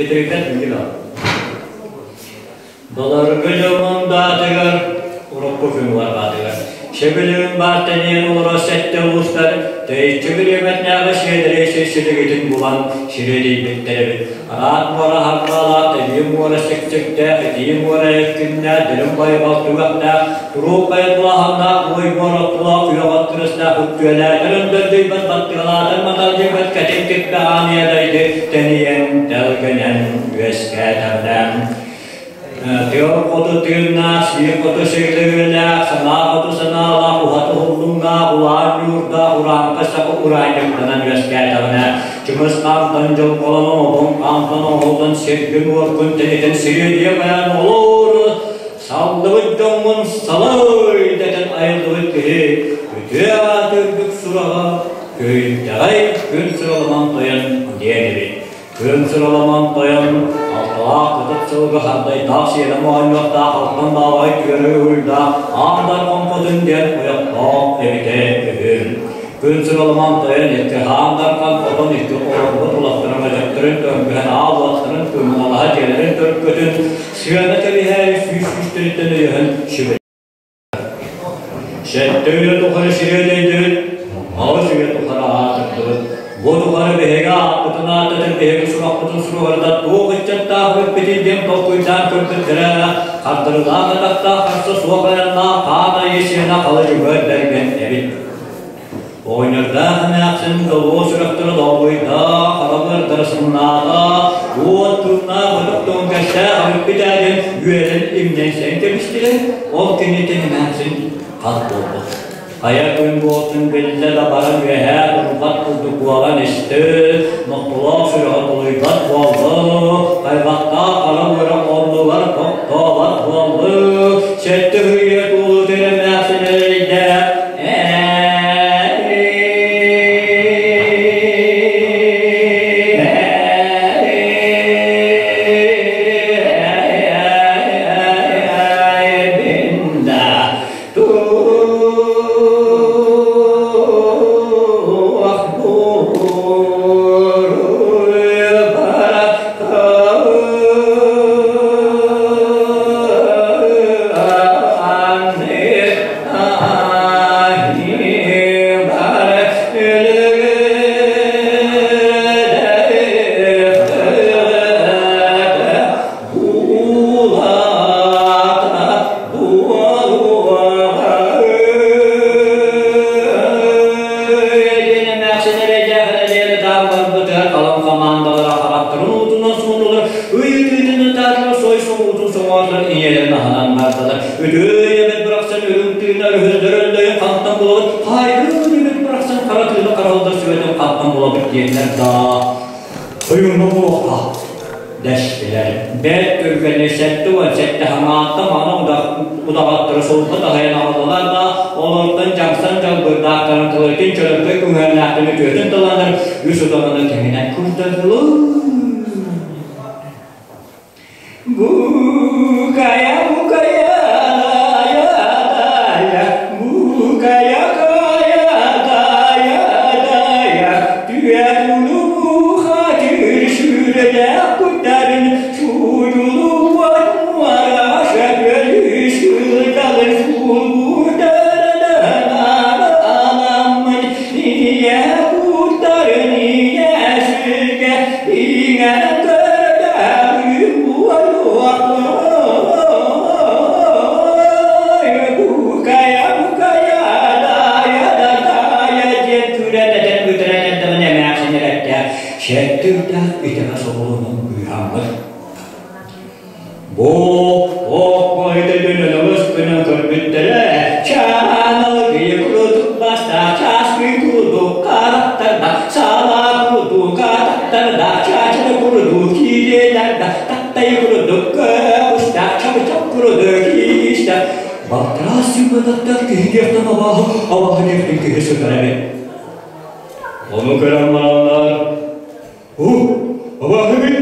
Бүтүрүйбэт билбэт. Былыргы дьоммун баатыгар, урукку күн барбаатыгар, сөбүлүүн баар тэнийэн олорор сэттэ улуустар тэйиччи бириэмэтинээҕи сиэдэрэй сир силигитин булан сириэдийбиттэр эбит. Араат муора харбаалаах, тэбии муора сиксиктээх, итии муора эркиннээх, дириҥ байҕал түгэхтээх, туруук хайа тулааһыннаах, уой муора оттулаах, күөх от кырыстаах, үктүөлээтэр өндөрдүйбэт, баттыгалаатар маталдьыйбат, кэтит киппэ аан дайды тэнийэн, тэлгэнэн үөскээтэҕинэ. Тыал хоту тыыннаах, сиир хоту сиглэһиилээх, санаа хоту санаалаах, уһат уһуллуҥнаах, улаан ньуурдаах, урааҥка саха ураанньыктанан үөскээтэҕинэ, чымыс хаантан дьолҕолонон, обоҥ хаантан оҥоһуллан сиргин-уоргун тэнитэн сириэдийэ байан олоор, саллыбыт дьоҥҥун салай дэтэн айыллыбыт киһи үтүө ааты үрдүк сураҕа күнтэҕэй күн сыраланан тойон диэн эбит. Күн сыраланан тойон, алталаах кытыт сылгы хардайдаах сиэлэ моонньуохтаах алтан баабай түөрэ уруйдаах аан дархан хотун диэн ойохтоох эбитэ үһү. Күн сыраланан тойон икки хаан дархан хотун икки олорбут улахтарын өтөхтөрүн төҥкүһэн аал уоттарын кыымналаһа дьиэлэрин төркөтүн сыана кэбиһээри сүүс сүүстэриттэн өйөһөн сүбэ Сэттэ үйэ тухары сириэдэйдибит, 8 үйэ тухары аатырдыбыт. Бу тухары биһиги ааппытын ааттатан биһиги сурахпытын суругарда туох ыччаттаах бүппүтүй диэн толкуйдаан көрбүттэрэ, хардырылаах атахтаах харса суох айаннаах хаан айыы сиэнэ халыйыгар бэргэн эбит. Оҕонньордоох эмээхсин долуо сүрэхтэрэ долгуйда, харабыардара сымнаата, уот тыыннаах өтөх төҥкэстээх эбиппит ээ диэн үөрэн имнэнсэн кэбистилэр, ол кэнниттэн эмээхсин хат буолбут. Хайа күн буолтун биллэ да баран үөһээ турбат курдук буолан истэ, нохтолоох сүрэҕэ тулуйбат буолла, хайҕахтаах хара үөрэх оннугар тохтообот буолла, сэттэ үйэ туолуутун эмээхсин эрэйдээх Үтүө бырахсан үрүҥ тыына өрүһүллэр өллөйүн хантан булабыт, хайдыы үмүт бырахсан хара тыына харалдар сүбэтин хантан булабыт диэннэр даа. Ойууну буолуохха дэстилэр. Бэрт түргэнник 77 хаҥаатта маны удаҕаттары сулба таһыйан аҕаллылар да, олортон дьаҥсан дьалбырдаахтарын тылытын чөлөккөй көҥүөллээхтэн үтүөтүн таланар үс удаҕаны тэҥинэн курдатылыы. Букая, букая, дая, дая, букая, кая, дая, дая, түәтулу хатыр сүрелек куттарын чуйулу ватмара шәкөлү сылдалыр сулгутардан ие куттарын ие сүрге иңен Шеттүрдээх итэҕэс оҕолонон быыһаммыт. Бу ооккойдойдун өлөҥөс гынан көрбүттэрэ, чааналгыйы курдук бастаах чааскы курдук харахтарда, саалаа курдук атахтарда, чаачыны курдук киилиэлэрдэ, таттайы курдук көҕүстээх, чабычах курдук иистээх, балтараа сүүмэдэхтэр киһи диэхтэн абааһы, абааһы диэхтэн киһи сытар эбит. Ону көрөн бараннар, Убаһыгын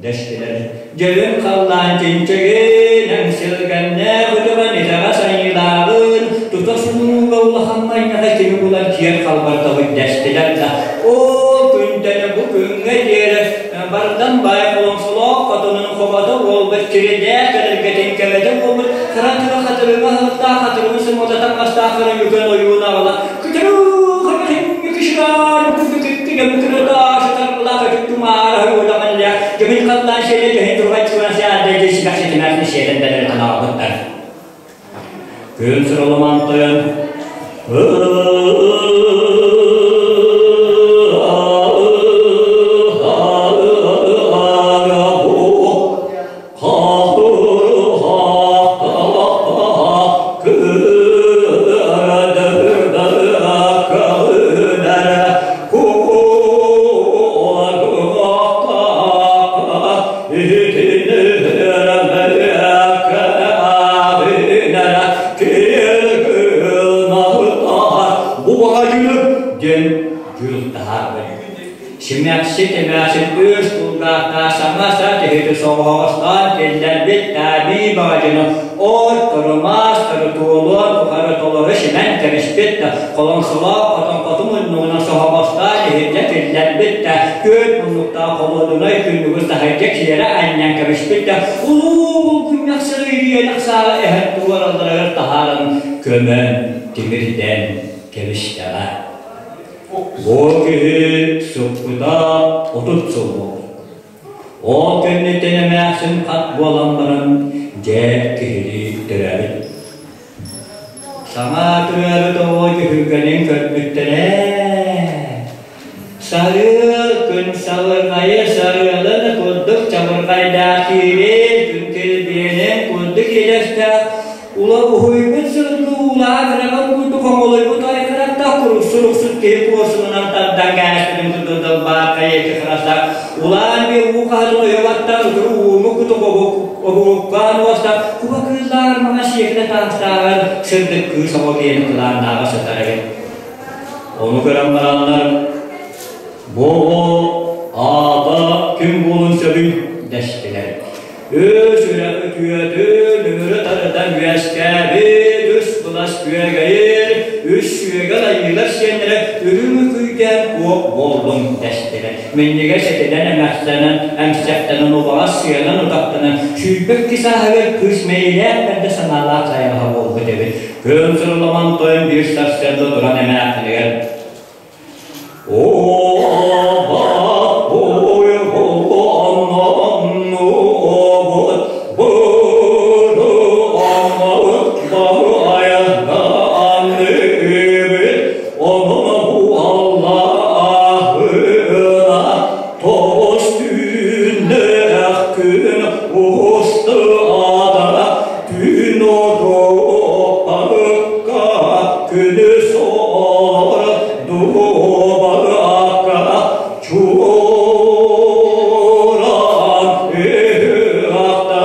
дэстилэр. Дьөлүн халлаан чинчигин, силгэннээх үтүмэн итэҕэс айыылааҕын, тута сунууга улахан майнаҕа кими булан киэр халбардабыт дэстилэр да, ол күнтэн бу күҥҥэ диэри бардан баай холоҥсолоох хобото буолбут, киридээх кэлэргэтин кэбэтэ буолбут, хара тыа хатырыга аһылыктаах хатырыгы сымыта таҥастаах хара үкэн ойуун аҕала Күн сыралыман тойон Диэн дьүл таһаарбыт. Симэхсит эмээхсин үс кулгаахтаах саҥа саа тэһити соҕоһоҕостоон киллэрбит таабии баҕадьыны от маас туолуон тухары толору симэн кэбиспит да холоҥсолоох хотоҥхоту муннугунан соһоҕостоон иһирдьэ киллэрбит да күөт муннуктаах холуодунай күннүгүн таһырдьа киэрэ анньан кэбиспит да улуу булгунньах сырыйыйан сааҕа эһэн туоралларыгар таһааран көмөн тимирдэн кэбистэҕэ. Бу киһи сыппыта 30 сыл буолбут. Ол кэнниттэн эмээхсин хат буолан баран дьэ киһилии төрөөбүт. Саҥа төрөөбүт оҕо дьүһүлгэнин көрбүттэрэ. Сарыал күн сабырҕайы сарыалын курдук чабырҕайдаах киирин күн килбиэнин курдук иэдэстээх Ула уһуйбут сылгы уулаах ыраҕын курдук оҥолойбут айхараттаах куруксуруксут киһи куорсунунан тардан кээспитин курдук далбаакка эти харастаах улаан биэ уу хаһатын ойо баттаан утуру ууну кутук обугуккаан уостаах куба кыыллааҕар маҥа сиэкилэ таастааҕар сырдык кыыс оҕо киэнин кылааннааҕа сытар эбит. Ону көрөн бараннар бу оҕо аата ким буолун сөбүй дэстилэр. Үс үрэх үтүөтүн үмүрү тардан үөскээбит үс былас күөгэйир, үс сүөгэл айыылар сиэннэрэ үрүҥ үкүйдээн куох буоллун дэстилэр. Минньигэс этинэн эмэхтэнэн, эмсэхтэнэн убаҕас сыанан утахтанан, 22 сааһыгар кыыс мэйилээх бэрдэ санаалаах сайаҕаһа буолбут эбит. Күн сырламан тойон биир сарсыарда туран эмээххинигэр Күнүс Дуобака чуоран ыһыахта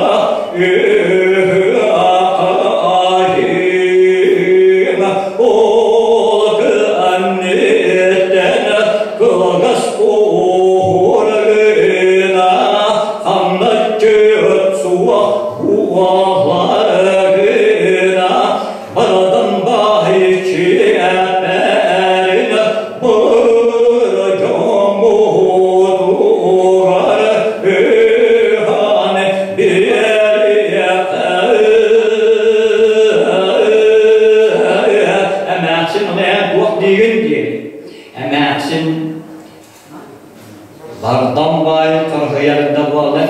ыһыахайым ол кэнниттэн кылгас куургына хамначчыт суох буоларгына Барадан баһычы эпэрин бырдьоммутугар ыһан Эмээхсин ону эн туох диигин диэри. Эмээхсин Бардам баай харыһыйар да буолар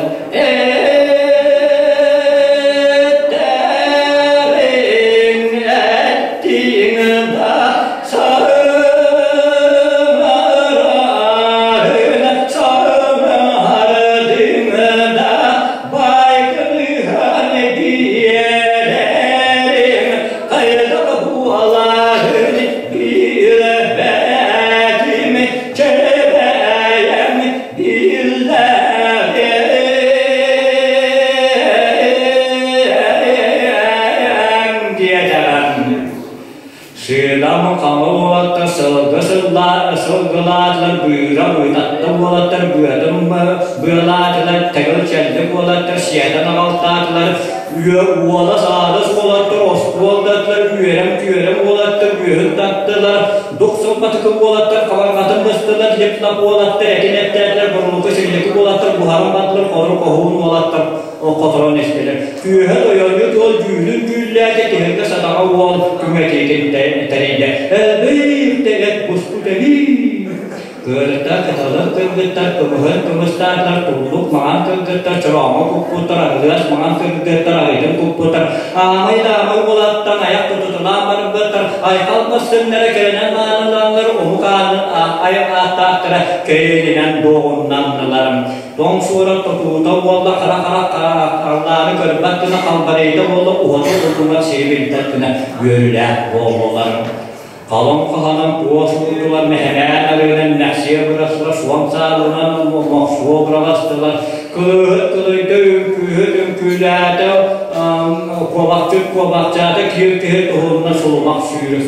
Эттэриҥ эттиҥ да саҥарарын саҥардыҥ да байкыныһан биэрэриҥ хайдах буоларын билбэтим Чэбэйэм биллэҕим диэтэҕим. Сыыдам хаҥыл уолаттар сылгы сылгылаатылар, быыра быытатта уолаттар быатын быалаатылар, тэгил чэллик уолаттар сиэтэн аҕалтаатылар, уола саадыс уолаттар остуолдатылар, үөрэм-түөрэм уолаттар үөһүн таттылар, Дохсун батыкы уолаттар хабарҕатын быстылар, лип-лап уолаттар этин эттээтилэр, бурулуку силлики уолаттар буһарын бардылар, боотур хоһуун уолаттар хоторон истилэр. Күөһэ тойонньут уол дьүүлүн дьүүллээтэ, тиһэргэ сатаҕа уол түҥэтиитин тэрийдэ. Элбиир тэгэт буспут эбии. Кыарыта кыталык кыргыттар, кымыһын кымыстаатар, туллук маҥан кыргыттар, чорооҥҥо куппуттар, аһыгас маҥан кыргыттар, аһыытын куппуттар, аамай даамай уолаттан айах тутутулаан барбыттар, айхал бастыҥнара кэрэнэн маанылааннар, омук аанын айах ааттаахтара кэриэнинэн дуоҕуннаннылар. Тоҥ суорат тотуута буолла хара-хара халлааны көрбөт гына халбарыйда буолла уһаты уллуҥар сири билбэт гына үөрүүлээх буоллулар. Халыҥ хаһанан туос уурдулар, мэһэмээн арыынан нэхсиэ бырастылар, суон саалынан мохсуо быраҕастылар, кылыыһыт кылыйда, үҥкүүһүт үҥкүүлээтэ, куобахчыт куобахчаата, киир киһи туһунна сулумах сүүрэ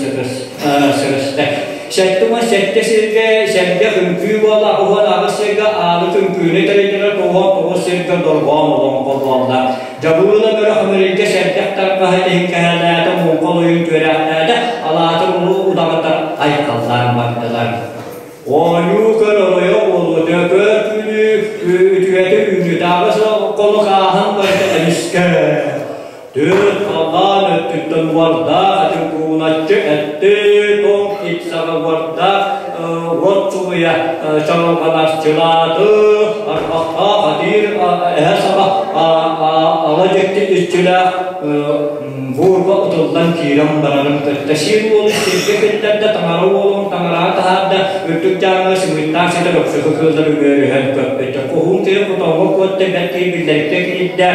сырыста. 77 сиргэ сэргэх үҥкүү буолла, 18 сиргэ аалык үҥкүүнү тэрийдилэр, 99 сиргэ дорҕоон олоҥхо буолла. Дьабыыла бөрө хомуруйга сэргэх тарбаһа иһин кэһэлээтэ, муҥха олуйун түөрэхтээтэ, алаатын улуу удаҕаттар айхаллаан бардылар. Оонньуу көр оройо буолуо, көр күнү үтүөтэ үүнүтааҕы холук ааһан барда эмискэ. Түөрт халлаан өттүттэн уордаах атын кууначчы этти, тоҥ ит саҕа уордаах уот субуйа чаҕылҕанарчылааты, арҕахтаах атыыр эһэ саҕа ала дьикти иччилээх буурга ытыллан киирэн барарын кытта сир уолун сиргэ киллэрдэ, таҥара уолун таҥараҕа таһаарда, үрдүк дьааҥы сымыыттаах ситэр өксөкү кыыллар үмүөрүһэн көппүттэр. Куһуун киһи хотоҥҥо куотта, бэрт киһи биллэриккэ киирдэ,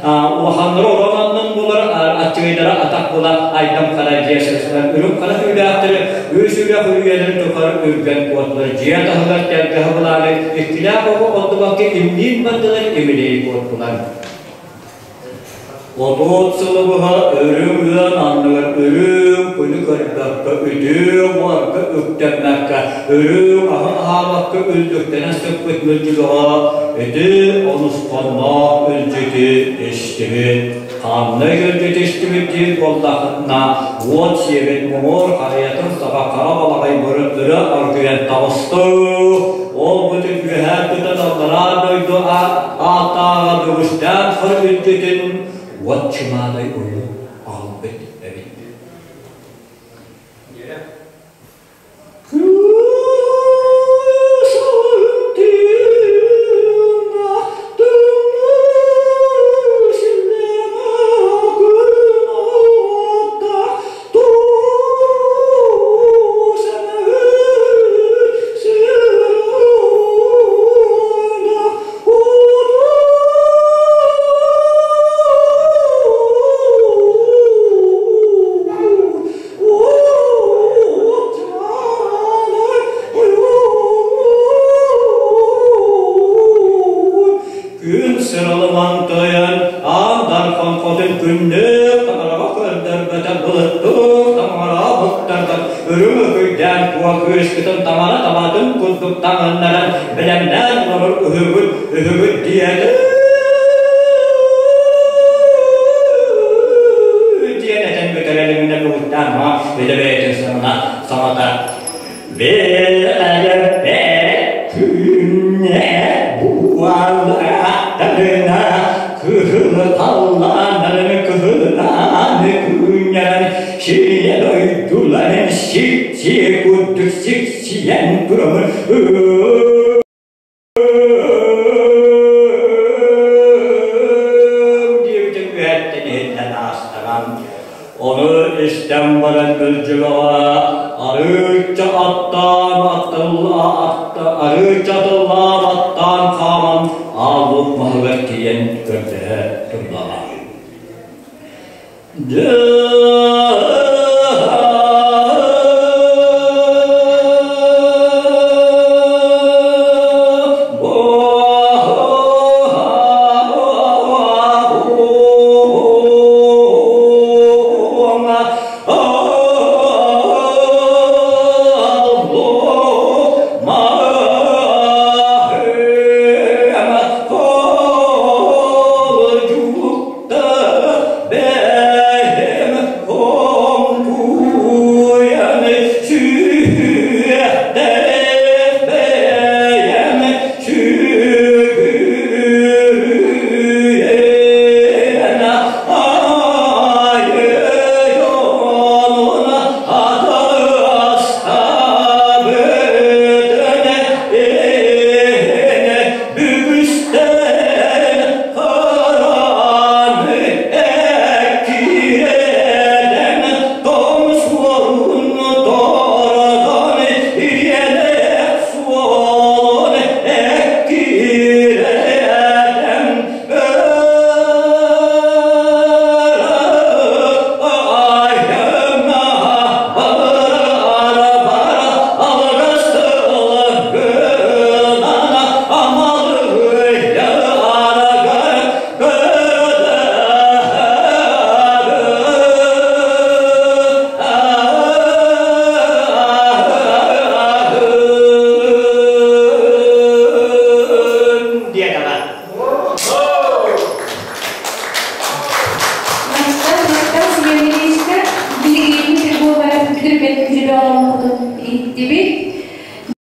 улаханнары орон аннын булар, аччыгыйдара атах була айдам хара дьиэ сырсылар, үрүҥ хара түүлээхтэри үс үрэх үрүйэлэрин тухары үргэн куотулар, дьиэ таһыгар тэлгэһэ былааны иккилээх оҕо ордубакка имниин бардылар, имилии куоттулар. 30 сылы быһа үрүҥ ыан анныгар үрүҥ күнү көрбөккө, үтүө уорга үктэммэккэ, үрүҥ аһы аһаабакка үллүктэнэ сыппыт мүлдьүгэҕэ ити онусхонноох илдьити истибит. Ханнык илдьити истибит диир буоллаххытына, уот сиэбит муҥур харыйатын саҕа хара балаҕай мыры өрө аргыйан таҕыста. Ол бүтүн үөһээ тутан аллараа дойду ааттааҕа бүгүстээн хар илдьитин уот чымаадай ойуу аҕалбыт эбит. Күн сыралыман тойон, аан дархан хотун күннүк таҥараҕа көрдөрбөтө былыттык таҥара быктардан үрүҥ өкүйдээн куо кыыскытын таҥара табатын курдук таҥыннаран бэлэмнээн олорор үһүгүт үһүгүт диэтэ диэн этэн бүтэрэлиҥинэ бүгүттаан били бэйэтин саҥана саҥата күнне буалааттарына кыһыл халлааннарын кыһылааны күннэрэн сирийэ дойдуларын сиксиэ курдук сиксийэн турамыр диэбитин үһэттэн иһиллэн аастаҕам. Ону истэн баран Мүлдьүгэҕэ арыычча аттаан арыычча атыллаан аттаан хааман аал-луук маһыгар тиийэн көрдөһө турдаҕа. Сүбэ олоҥхотун иһиттибит.